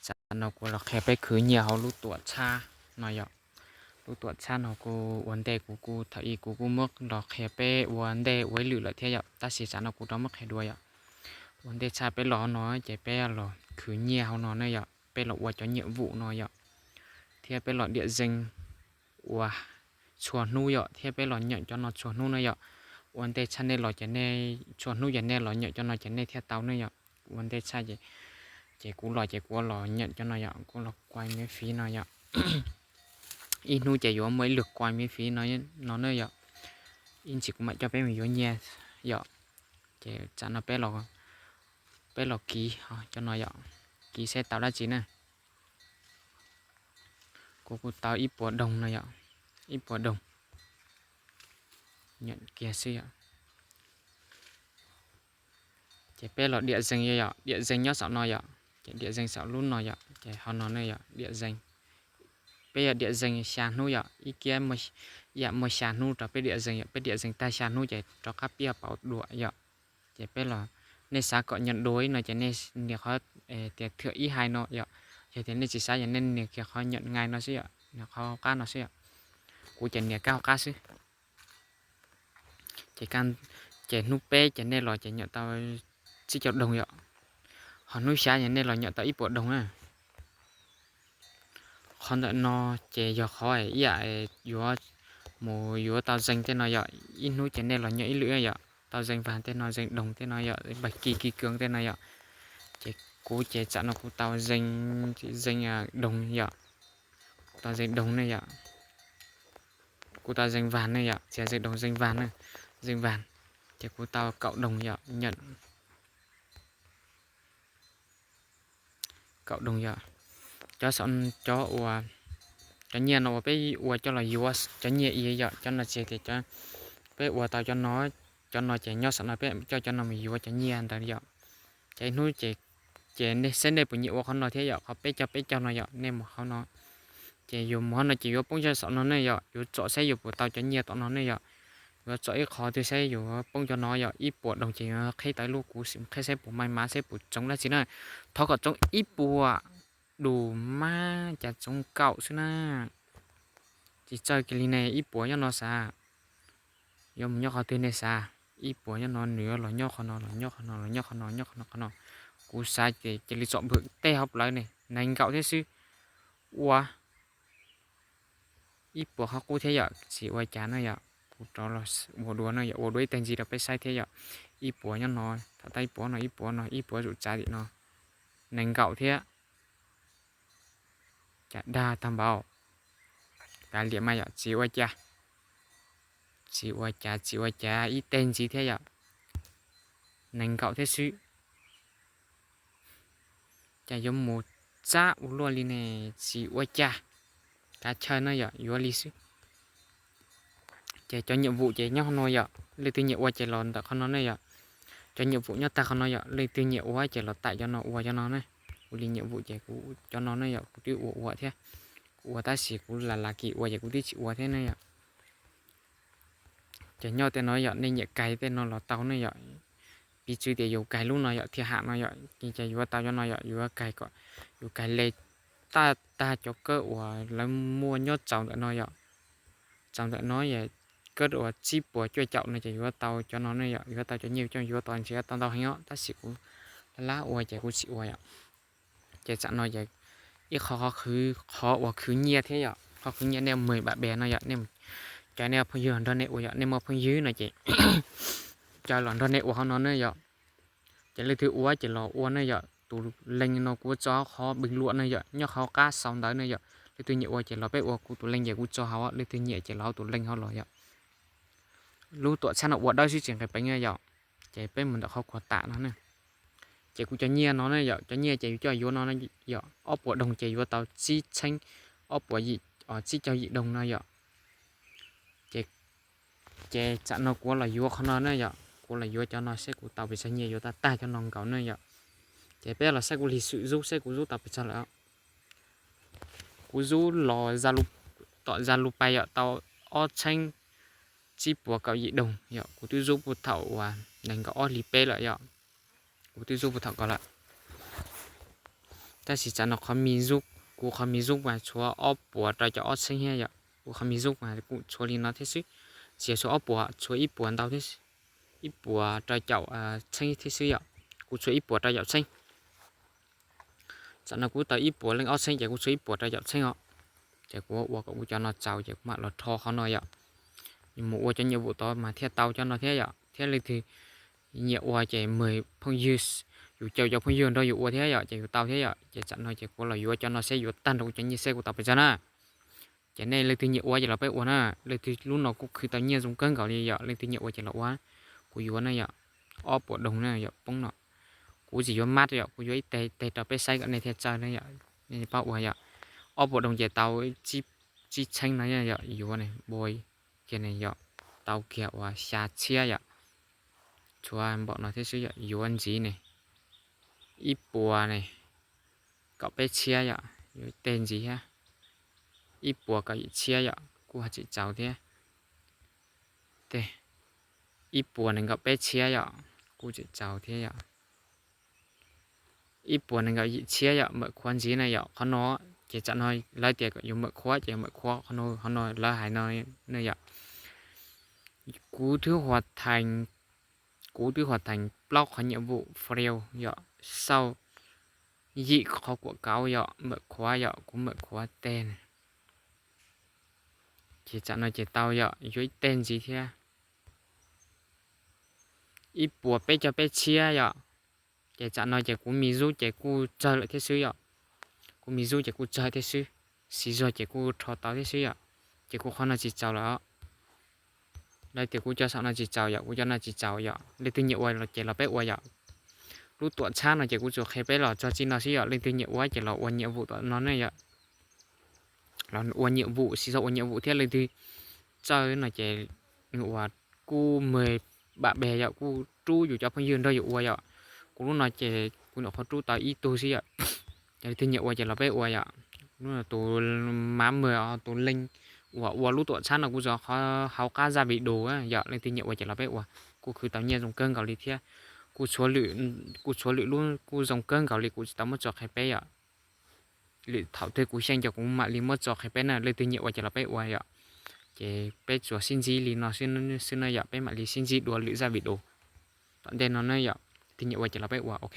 Tsam no kuv los qhia peb khwv nyiaj hauv lub tuam txhab no yom. Lub tuam txhab no kuv ua ntej kuv kuj thaum ub kuv kuj muab los qhia peb ua ntej ua ib lwm lawm thiab yom, tab sis tsam no kuv rov muab qhia dua yom. Ua ntej tshaj peb los no ces peb los khwv nyiaj hauv no ne yom, peb los ua cov nyiam vum no yom, thiab peb los diam zees ua txhua hnub yom, thiab peb los nyam cov no txhua hnub na yom. Ua ntej tshaj nej los ces nej txhua hnub ces nej los nyam cov no ces nej thiaj tau ne yom. Ua ntej tshaj ces kuv los ces kuv los nyam cov no yom, kuv los kuaj miv fiv no yom. Ib hnub ces yuav muaj ib lwg kuaj miv fiv no ne yom. Ib ntsis kuv mam coj peb mus yuav nyiaj yom. Ces tsam no peb los kiv cov no yom, kiv seb tau dab tsi na. Kuv kuj tau ib puas doog no yom, ib puas doog. Nyam kiag xwb yom. Ces peb los diam zees yom, diam zees nyob saum no yom, ces diam zees saum lub no yom, ces ho no ne yom, diam zees. Peb yog diam zees xya hnub yom, ib kiab yam muaj xya hnub rau peb diam zees yom, peb diam zees tag xya hnub ces rov qab piaj pauv duam yom. Ces peb los, nej xav kom nyam dua ib no ces nej nias qhov tias thwm ib hais no yom, yog tias nej tsis xav ces nej nias kiag qhov nyam ngai no xwb yom, nias qhov qab no xwb yom. Kuv ces nias kab hauv qab xwb. Ces, ces hnub peb ces nej los ces nyam tau tsib caug doog yom, ho hnub xya ces nej los nyam tau ib puas doog na. Qhov ntawm no ces yog qhov ib yam yuav mus yuav tau zees tej no yom, ib hnub ces nej los nyam ib lwm yom, tau zees vag tej no, zees doog tej no yom, npag kis kis kws tej no yom. Ces kuv ces tsam no kuv tau zees, zees doog yom, tau zees doog ne yom. Kuv tau zees vag ne yom, txiav zees doog zees vag ne, zees vag. Ces kuv tau kaum doog yom, nyam kaum doog yom. Cov, cov uas, cov nyiaj no uas peb ua coj los yuav cov nyiaj i yom, cov no tsis tias peb ua tau cov no, cov no ces nyob saum no peb coj cov no mus yuav cov nyiaj ntawd yom. Ces ib hnub ces, ces nej seb nej puas nyiam ua qhov no thiab yom, qhov peb caug peb caug no yom, nej mus qhov no. Ces yus mus qhov no ces yuav poob cov saum no ne yom, yuav tsom saib yus puas tau cov nyiaj tom no ne yom. Yuav tsom ib qho twg saib yus poob cov no yom, ib puas doog ces yuav qhib tau ib lub, kuv sim qhib saib puas mai mas saib puas tsoov dab tsi na. Thov kom tsoov ib puas, dum mas cas tsoov kaum xwb na. Tsis txawj kiag li ne, ib puas nyob no xav, yuav mus nyob qhov twg nej xav, ib puas nyob no nws yuav los nyob qhov no, los nyob qhov no, los nyob qhov no, nyob qhov no, qhov no. Kuv xav ces cia li tsom npawm tej hauv plawv ne, nees nkaum thiab xwb. Ua ib puas qhov qub thiab yom, tsis ua cas na yom, kuv rov los ua dua na yom, ua dua ib teg ntsis rau peb saib thiab yom. Ib puas nyob no, thaum tau ib puas no, ib puas no, ib puas zuj tsav tim no, nees nkaum thiab. Cas dag tag npaum. Kav liam mas yom, tsis ua cas, tsis ua cas, tsis ua cas, ib teg ntxiv thiab yom, nees nkaum thiab xwb. Cas yuav mus txab ua luaj li ne, tsis ua cas, kav chaw na yom, yuav li xwb. Ces cov nyiam vum ces nyob qhov no yom, leej twg nyiam ua ces los ntawm qhov no ne yom. Cov nyiam vum nyob tag qhov no yom, leej twg nyiam ua ces los taim cov no ua cov no ne. Ua li nyiam vum ces kuv cov no ne yom, kuv twb ua ua thiab. Kuv ua tab sis kuv lam lam kis ua ces kuv twb tsis ua thiab ne yom. Ces nyob tej no yom, nej nyiam kais tej no los tau ne yom. Piv txwv tias yus kais lub no yom, thiaj ham no yom, ces yuav tau cov no yom, yuav kais kom, yus kais le tag tag cov kawb uas lawv muaj nyob tsaus ntawm no yom. Tsaus ntawm no yom, kawb uas tsib puas cuaj caum no ces yuav tau cov no ne yom, yuav tau cov nyiaj coj yuav tau ntshe tau ntau heev os, tab sis kuv lab ua ces kuv tsis ua yom. Ces tsam no ces ib qho, qhov uas khwv nyiaj thiab yom, qhov khwv nyiaj nej mus bam bes no yom, nej, cov nej phooj ywg los nrog nej ua yom, nej muaj phooj ywg no ces cov los nrog nej ua qhov no ne yom. Ces leej twg ua ces los ua ne yom, tus link no kuv tso qhov npeeg luam ne yom, nyob qhov qab sau ntawv ne yom. Leej twg nyiam ua ces los peb ua, kuv tus link ces kuv tso hauv, leej twg nyiam ces los hauv tus link hauv los yom. Lub tuam txhab no ua dawb xwb tsis nqis peev yom. Ces peb mus ntawm qhov khuam tam no ne. Ces kuv cov nyiaj no ne yom, cov nyiaj ces yus coj yuav no yom, ob puas doog ces yuav tau tsib txheeb, ob puas yim, tsib caug yim doog no yom. Ces tsam no kuv los yuav qhov no ne yom, kuv los yuav cov no seb kuv tau pes tsawg nyiaj yuav tag tag cov no nkaus ne yom. Ces peb los saib kuv lig xwm zub seb kuv zub tau pes tsawg lawm. Kuv zub los tom Zalo Pay yom, tau ob txheeb tsib puas kaum yim doog yom, kuv twb zub puag thaum uas nees nkaum ob hlis peb lawm yom. Kuv twb zub puag thaum ko lawm. Tab sis tsam no qhov mi zuj, kuv qhov mi zuj mas tshuav ob puas rau caum ob txheeb thiab yom. Kuv qhov mi zuj mas kuj tshuav li no thiab xwb, tsis yog tshuav ob puas, tshuav ib puas ntau thiab, ib puas rau caum txheeb thiab xwb yom. Kuv tshuav ib puas rau caum txheeb. Tsam no kuv tau ib puas leej ob txheeb ces kuv tshuav ib puas rau caum txheeb os. Ces kuv ua kom kuv cov no txaus ces kuv mam los rho qhov no yom. Yus mus ua cov nhiệm vụ tod mas thiaj tau cov no thiab yom. Thiab leej twg nyiam ua ces mời phooj ywg, yus caw cov phooj ywg nrog yus ua thiab yom, ces yus tau thiab yom. Ces tsam no ces kuv los yuav cov no seb yuav tag nrho kuv cov nyiaj seb kuv tau pes tsawg na. Ces nej leej twg nyiam ua ces los peb ua na. Leej twg lub no kuj khwv tau nyiaj zoo kawg nkaus li yom, leej twg nyiam ua ces los ua. Kuv yuav na yom, ob puas đồng na yom, poob no. Kuv tsis yuav mab yom, kuv yuav ib teg teg rau peb saib kom nej thiaj txawj na yom. Nej pab ua yom. Ob puas đồng ces tau tsib txheeb no yom, yuav ne, npua kiag ne yom, tau kiag uas xya txhiab yom. Tshuav npaum no thiab xwb yom, yuav ntxiv ne, ib puas ne, kaum peb txhiab yom, yuav teg ntxiv thiab. Ib puas kaum yim txhiab yom, kuj tseem txaus thiab. Ib puas nees nkaum peb txhiab yom, kuj tseem tsaus thiab yom. Ib puas nees nkaum yim txhiab yom, mawm khuav ntxiv na yom. Qhov no ces tsam no lawv tias kom yuav mawm khuav ces mawm khuav, qhov no, qhov no lawv hais no na yom. Kuv twb hoàn thành, kuv twb hoàn thành plaub qhov nhiệm vụ free yom, sau yim qhov quảng cáo yom, mawm khuav yom, kuv mawm khuav teg na. Ces tsam no ces tau yom, yuav ib teg ntxiv thiab. Ib puas peb caug peb txhiab yom. Ces tsam no ces kuv mi zub ces kuj tsawg lawm thiab xwb yom. Kuv mi zub ces kuj tsawg thiab xwb, xis zog ces kuj rho tau thiab xwb yom. Ces kuv qhov no tsis txaus lawm os. Lawv tias kuv cov saum no tsis txaus yom, kuv cov no tsis txaus yom. Leej twg nyiam ua ces los peb ua yom. Lub tuam txhab no ces kuv tsuas qhia peb los txog txij no xwb yom. Leej twg nyiam ua ces los ua nhiệm vụ tom no ne yom. Los ua nhiệm vụ, xis zog ua nhiệm vụ thiab. Leej twg txawj no ces uas kuj mời bạn bè yom, kuj rub yus cov phooj ywg nrog yus ua yom. Kuv lub no ces kuv nyuam qhuav rub tau ib tug xwb yom. Ces leej twg nyiam ua ces los peb ua yom. Lub no tus má mời, tus leej uas ua lub tuam txhab no kuj tso qhov hauv qab zaj video yom. Leej twg nyiam ua ces los peb ua. Kuj khwv tau nyiaj zoo kawg nkaus li thiab. Kuj tshuav lwm, kuj tshuav lwm lub kuj zoo kawg nkaus li, kuv tsis tau muab tso qhia peb yom. Lwm thaum twg kuv xyeej ces kuv mam li muab tso qhia peb na. Leej twg nyiam ua ces los peb ua yom. Ces peb tsuas sib ntsib li no xwb na yom, peb mam li sib ntsib dua lwm zaj video. Tom ntej no na yom, leej twg nyiam ua ces los peb ua, ok.